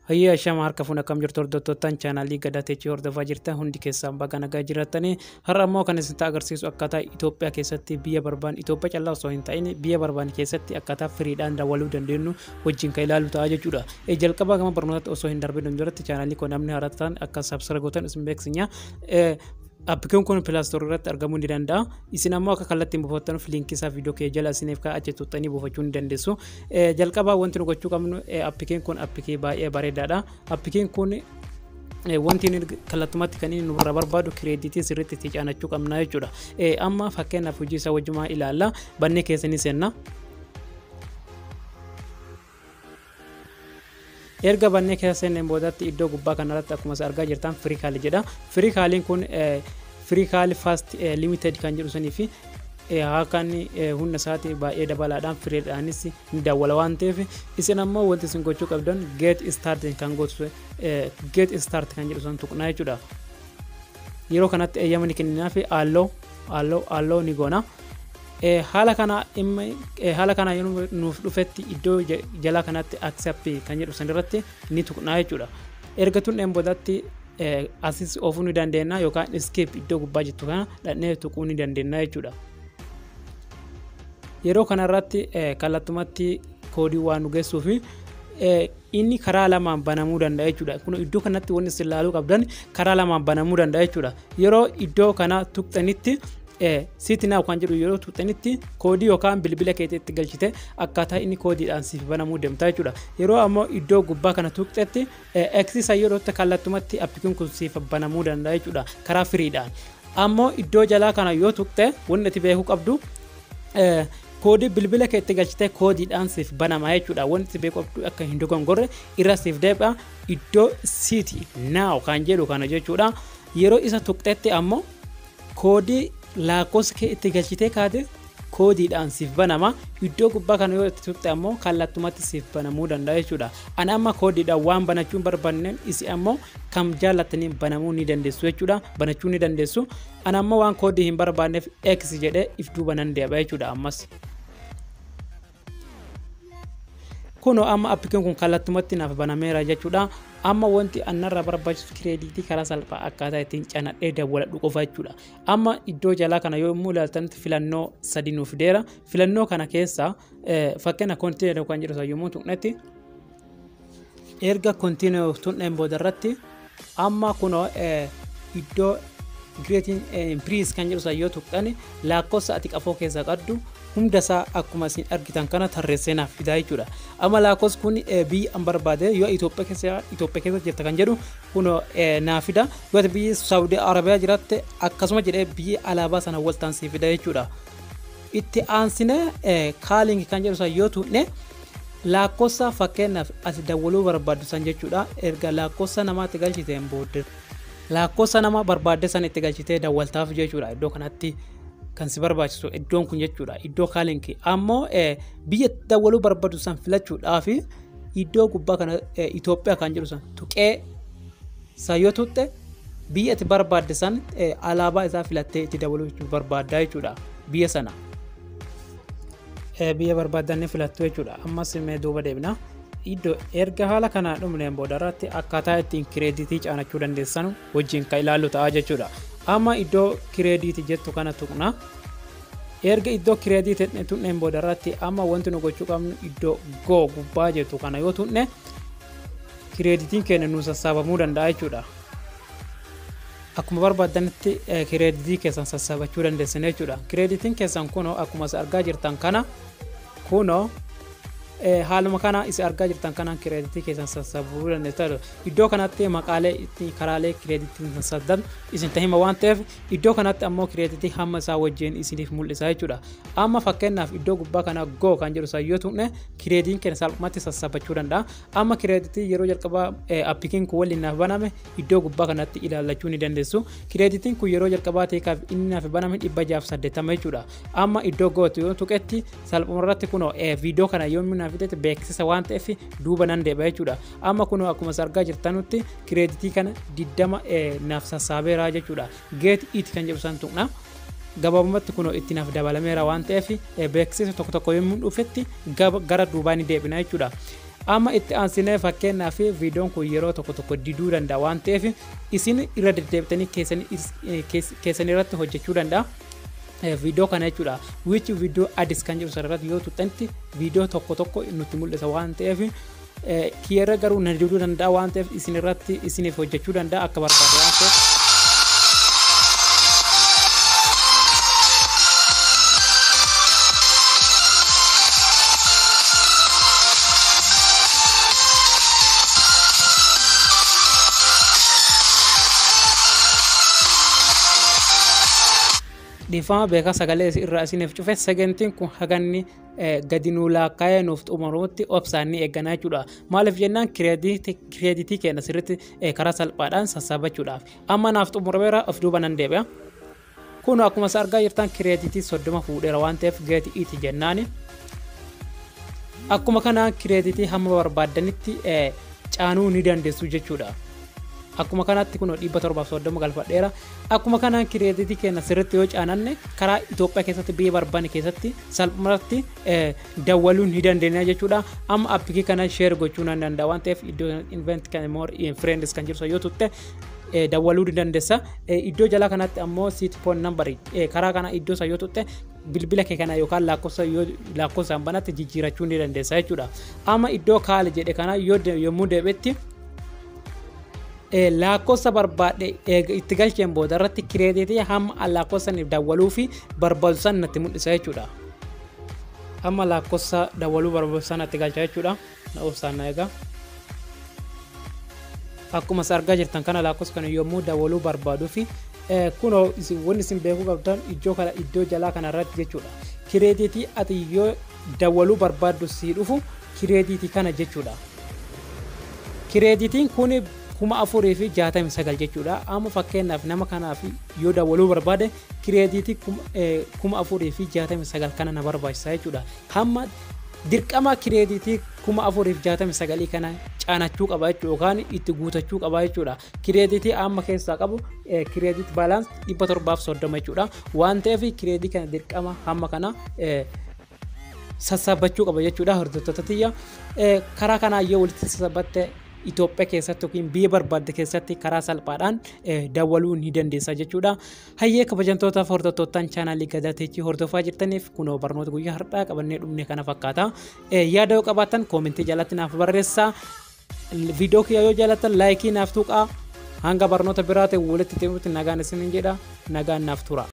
Hayya ashama harka fuun akkam jirtu hordoftoottan chaanaalii Gadaa Teechii hordofaa jirtan hundi keessaan baga nagaa jiraatanii. Har'a ammoo kan isin agarsiisu akkaataa Itoophiyaa keessatti biyya barbaan, Itoophiyaa callaa osoo hin ta'in biyya barbaan keessatti akkaataa firiidhaan dawwaluu dandeenyu wajjin kan ilaalu ta'a jechuudha. Jalqaba gama barnootaatti osoo hin darbin duratti chaanaalii koo namni haaraa ta'an akka subscribe gootan isin beeksisnya. Appikeun kun Play Store irratti argamuu ni danda'a. Isin ammoo akka kallattiin buufattanuuf liinkii isaa viidiyoo kee jala isiniif kaa'aa achi tuqxanii buufachuu ni dandeessu. Jalqabaa wanti nu gochuu qabnu, appikeen kun appikee baay'ee bareedaadha. Appikeen kun wanti inni kallattumatti kan inni nurraa barbaadu kireeditii sirriitti itti caanachuu qabna jechuudha. Amma fakkeenyaaf hojii isaa wajjumaa ilaalla. Bannee keessa ni seenna. Erga bannee keessa seenneen boodatti iddoo gubbaa kanarratti akkuma argaa jirtan free call jedha. Free calliin kun free call fast limited kan jedhu sanii fi akkan humna isaatii baay'ee dabalaadhaan fireedhaanis ni dawwala waan ta'eef, isin ammoo wanti isin gochuu qabdan get start kan gootu, get start kan jedhu san tuqnaa jechuudha. Yeroo kanatti eeyyama ni kenninaa fi allow allow allow ni goona. Haala kana haala kana yeroo nuuf dhufetti iddoo jalaa kanatti accept kan jedhu san irratti ni tuqnaa jechuudha. Erga tuqneen boodatti asis oofuu ni dandeenya yookaan skip iddoo gubbaa jirtu kana dhaqnee tuquu ni dandeenya jechuudha. Yeroo kanarratti kallattumatti koodii waan nu geessuu fi inni karaa lamaan banamuu danda'a jechuudha. Kun iddoo kanatti wanti isin ilaaluu qabdan karaa lamaan banamuu danda'a jechuudha. Yeroo iddoo kana tuqxanitti, start now kan jedhu yeroo tuqxanitti, koodii yookaan bilbila keetti galchite akkaataa inni koodiidhaan siif banamuu deemta jechuudha. Yeroo ammoo iddoo gubbaa kana tuqxetti eeksisa yeroo kallattumatti appikiin kun siif banamuu danda'a jechuudha karaa firiidhaan. Ammoo iddoo jalaa kana yoo tuqxe, wanti ati beekuu qabdu koodii bilbila keetti galchite koodiidhaan siif banama jechuudha. Wanti beekuu qabdu akka hin dogongorre irra siif deebi'a, iddoo start now kan jedhu kana jechuudha. Yeroo isa tuqxetti ammoo koodii lakkoofsa kee itti galchitee kaate koodiidhaan siif banama. Iddoo gubbaa kana yoo itti tuqxe ammoo kallattumatti siif banamuu danda'a jechuudha. Ani amma koodiidhaan waan banachuu hin barbaanneen, isi ammoo kam jaallattanii banamuu ni dandeessu jechuudha. Banachuu ni dandeessu. Ani ammoo waan koodii hin barbaanneef X jedhee if duuba nan deebi'a jechuudha ammas. Kunoo amma appikiin kun kallattumatti naaf banameera jechuudha. Amma wanti annarraa barbaachisu kireeditii karaa salphaa akkaataa ittiin canadhee dawwaladhu qofa jechuudha. Amma iddoo jalaa kana yommuu ilaaltanitti filannoo sadi nuuf fideera. Filannoo kana keessa fakkeenya continue kan jedhu yommuu tuqnetti, erga continue tuqneen booda irratti amma kunoo iddoo greeting price kan jedhu yoo tuqxani, lakkoofsa ati qafoo keessaa qabdu hundasaa akkuma isin argitan kana tarreessee naaf fidaa jechuudha. Amma lakkoofsi kun biyya an barbaade yoo Itoophiyaa keessa jirta kan jedhu kun naaf fida. Yoo ati biyya Saawudii Arabiyaa jiraatte akkasuma jedhee biyya alaabaa sana waltaan siif fida jechuudha. Itti aansine calling kan jedhu san yoo tuqne, lakkoofsa fakkeenyaaf ati dawwaluu barbaaddu san jechuudha. Erga lakkoofsa namaatti galchiteen booddee lakkoofsa nama barbaadde san itti galchitee dawwaltaaf jechuudha. Iddoo kanatti kan si barbaachisu iddoon kun jechuudha. Iddoo calling ammoo biyya dawwaluu barbaadu san filachuudhaaf iddoo gubbaa kana Itoophiyaa kan jedhu san tuqee san yoo tuqxe, biyya ati barbaadde san alaabaa isaa filattee itti dawwaluu barbaaddaa jechuudha biyya sana. Biyya barbaaddan ni filattu jechuudha. Ammas mee duuba deebina. Iddoo erga haala kanaan dhumneen booda irratti akkaataa ittiin kireeditii caanachuu dandeessan wajjin kan ilaallu ta'a jechuudha. Amma iddoo kireeditii jettu kana tuqna. Erga iddoo kireeditii tuqneen booda irratti amma wanti nu gochuu qabnu iddoo go gubbaa jettu kana yoo tuqne, kireeditiin keenya nu sassaabamuu danda'a jechuudha. Akkuma barbaadanitti kireeditii keessan sassaabachuu dandeessan jechuudha. Kireeditiin keessan kunoo akkuma argaa jirtan kana, kunoo haaluma kana isa argaa jirtan kanaan kireeditii keessan sassaabuu dandeessu. Iddoo kanatti maqaalee itti karaalee kireeditiin sassaabdan isin hima waan ta'eef, iddoo kanatti ammoo kireeditii hamma isaa wajjin isiniif mul'isa jechuudha. Amma fakkeenyaaf iddoo gubbaa kana go kan jedhu san yoo tuqne, kireeditiin keenya salphumatti sassaabachuu danda'a. Amma kireeditii yeroo jalqabaa appikiin kun waliin naaf baname iddoo gubbaa kanatti ilaallachuu ni dandeessu. Kireeditiin kun yeroo jalqabaa ta'e inni naaf baname 680 jechuudha. Amma iddoo gootu yoo tuqetti salphumarratti kunoo viidiyoo kana yommuu naaf fixetti beeksisa waan ta'eef duuba nan deebi'a jechuudha. Amma kunoo akkuma argaa jirtanutti kireeditii kana 20 naaf sassaabeera jechuudha. Get it kan jedhu san tuqna. Gabaabumatti kunoo itti naaf dabalameera waan ta'eef beeksisa tokko tokko yommuu dhufetti gara duubaa ni deebina jechuudha. Amma itti aansinee, fakkeenyaaf, viidiyoon kun yeroo tokko tokko diduu danda'a waan ta'eef, isin irra deddeebitanii keessan irratti hojjechuu danda'a. Viidiyoo kana jechuudha. Which video ads kan jedhu sanarratti yoo tuxxanitti viidiyoo tokko tokko nutti mul'isa waan ta'eef, kiyyarra garuu na diduu danda'a waan ta'eef, isin irratti isiniif hojjechuu danda'a akka barbaade waan ta'eef. Dhiifama beekaa, sagalee irraa isiniif cufe. Sagantiin kun haganni gadi nuu laakkaa'ee nuuf xumuramutti obsaan ni eegganaa jechuudha. Maaliif jennaan, kireeditii keenya sirriitti karaa salphaadhaan sassaabachuudhaaf. Amma naaf xumurameera, of duuba nan deebi'a. Kun akkuma isa argaa jirtan kireeditii 30 fuudheera waan ta'eef, get it jennaani. Akkuma kanaan kireeditii hamma barbaaddanitti caanuu ni dandeessu jechuudha. Akkuma kanatti kun 730 galfadheera. Akkuma kanaan kireeditii keenya sirriitti yoo caananne, karaa Itoophiyaa keessatti biyya barbaanne keessatti salphumatti dawwaluu ni dandeenya jechuudha. Amma appikii kana share gochuu nan danda'a waan ta'eef, iddoo invite kan more friends kan jiru yoo tutte dawwaluu ni dandeessa. Iddoo jalaa kanatti ammoo set phone number, karaa kana iddoo isa yoo tutte bilbila kee kana yookaan lakkoofsa yoo lakkoofsaan banatti jijjiirachuu ni dandeessa jechuudha. Amma iddoo call jedhe kana yoo yommuu deebi'etti, lakkoofsa barbaadhe itti galcheen booda irratti kireeditii hamma lakkoofsa dawwaluu fi barbaadu san natti mul'isa jechuudha. Amma lakkoofsa dawwaluu barbaadu san natti galcha jechuudha. Na obsaan na egaa. Akkuma isa argaa jirtan kana, lakkoofsa kana yommuu dawwaluu barbaaduu fi kunoo wanni isin beekuu qabdan iddoo kana, iddoo jalaa kana irratti jechuudha. Kireeditii ati yoo dawwaluu barbaaddu sii dhufu kireeditii kana jechuudha. Kireeditiin kun 4069 jechuudha. Amma fakkeenyaaf nama kanaaf yoo dawwaluu barbaade, kireeditii 4069 kana na barbaachisa jechuudha. Hamma dirqama kireeditii 4069 kana caanachuu qaba jechuudha, yookaan itti guutachuu qaba jechuudha. Kireeditii amma keessaa qabu credit balance 730 jechuudha. Waan ta'eef kireeditii kana dirqama hamma kana sassaabachuu qaba jechuudha, hordoftoota tiyya. Karaa kanaa yoo walitti sassaabatte, Itoophiyaa keessatti yookiin biyya barbaadde keessatti karaa salphaadhaan dawwaluu ni dandeessa jechuudha. Hayyee, kabajamtootaaf hordoftoottan chaanaalii Gadaa Teechii hordofaa jirtaniif, kunoo barnoota guyyaa har'aa qabannee dhumne kana fakkaata. Yaada yoo qabaattan koomentii jalatti naaf barreessaa. Viidiyoo kiyya yoo jaallattan laayikii naaf tuqaa. Hanga barnoota biraa ta'e walitti deemuutti nagaan isiniin jedha. Nagaan naaf tura.